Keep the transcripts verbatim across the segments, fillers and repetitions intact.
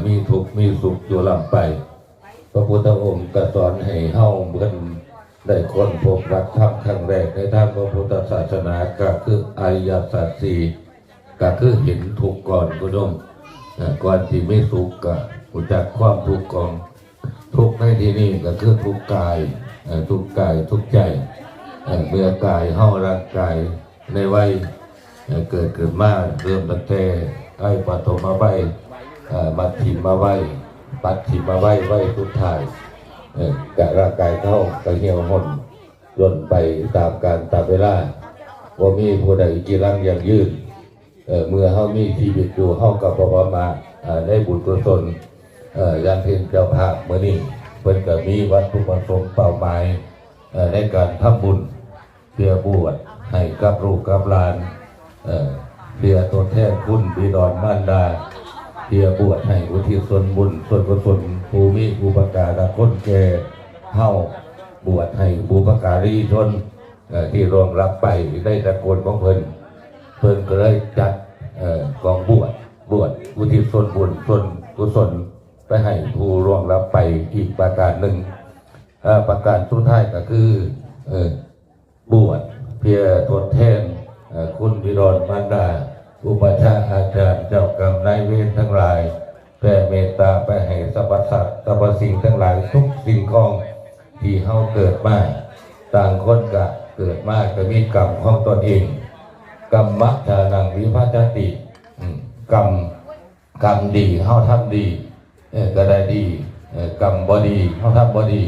มีทุกข์มีสุขอยู่ล้ำไป พระพุทธองค์ก็สอนให้เฮาเพิ่นได้ค้นพบหลักธรรมครั้งแรกในทางพระพุทธศาสนา ก็คืออริยสัจสี่ ก็คือเห็นทุกข์ก่อนคุณโยม เอ่อก่อนที่มีสุขก็รู้จักความทุกข์ก่อน ทุกข์ในที่นี้ก็คือทุกข์กาย เอ่อทุกข์กายทุกข์ใจ เอ่อเมื่อกายเฮาร่างกายในวัย เอ่อเกิดขึ้นมาเริ่มตั้งแต่ไอ้ปฐมวัย เอ่อมัชฌิมวัย ปัจฉิมวัย วัยสุดท้าย เอ่อกะร่างกายเฮาก็เหี่ยวห่นย่นไปตามกาลตามเวลา บ่มีผู้ใดจีรังยั่งยืน เอ่อเมื่อเฮามีชีวิตอยู่เฮาก็บ่ประมาท เอ่อในบุญกุศล เอ่ออย่างเช่นเจ้าภาพมื้อนี้เพิ่นก็มีวัตถุประสงค์เป้าหมาย เอ่อในการทำบุญ เพื่อบวชให้กับลูกกับหลาน เอ่อเพื่อทดแทนคุณบิดรมารดา เพื่อบวชให้อุทิศส่วนบุญส่วนกุศลผู้มีอุปการะคุณแก่เฮา บวชให้บุพการีชน เอ่อที่ล่วงลับไปในตระกูลของเพิ่น เพิ่นก็เลยจัด เอ่อกองบวช บวชอุทิศส่วนบุญส่วนกุศลไปให้ผู้ล่วงลับไปอีกประการหนึ่ง เอ่อประการสุดท้ายก็คือ เอ่อบวชเพื่อทดแทน เอ่อคุณบิดรมารดา อุปัชฌาย์อาจารย์เจ้ากรรมนายเวรทั้งหลาย แผ่เมตตาไปให้สรรพสัตว์สรรพสิ่งทั้งหลายทุกสิ่งของที่เฮาเกิดมา ต่างคนก็เกิดมาก็มีกรรมของตนเอง กรรมะทานังวิภัจจติ อืมกรรม กรรมดีเฮาทำดี เออก็ได้ดี เออกรรมบ่ดีเฮาทำบ่ดี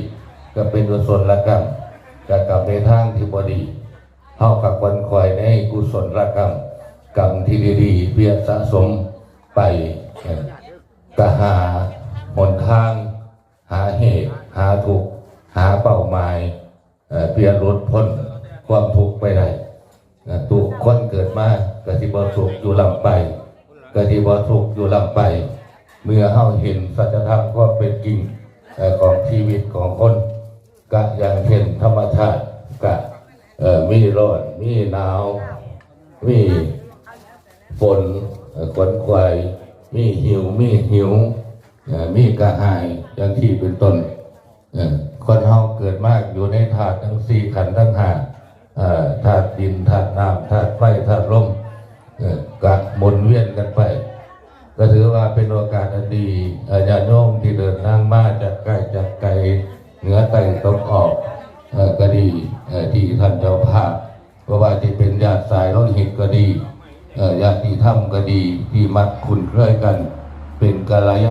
ก็เป็นกุศลกรรม ก็กรรมในทางที่บ่ดี เฮาก็ขวนขวายในกุศลกรรม กรรมที่ดีๆเพื่อสะสมไป เออก็หาหนทาง หาเหตุ หาทุกข์ หาเป้าหมาย เอ่อเพื่อหลุดพ้นความทุกข์ไปได้ นะ ทุกคนเกิดมาก็สิบ่สุขอยู่ล้ำไป ก็สิบ่ทุกข์อยู่ล้ำไป เมื่อเฮาเห็นสัจธรรมความเป็นจริง เอ่อของชีวิตของคน ก็อย่างเช่นธรรมชาติ ก็ เอ่อ มีร้อน มีหนาว มีฝน เอ่อ ขนขวาย มีหิว มีหิว เอ่อ มีกระหาย อย่างที่เป็นต้น เอ่อ คนเฮาเกิดมาอยู่ในธาตุทั้งสี่ ขันธ์ทั้งห้า เอ่อ ธาตุดิน ธาตุน้ำ ธาตุไฟ ธาตุลม เอ่อ ก็หมุนเวียนกันไป ก็ถือว่าเป็นโอกาสอัน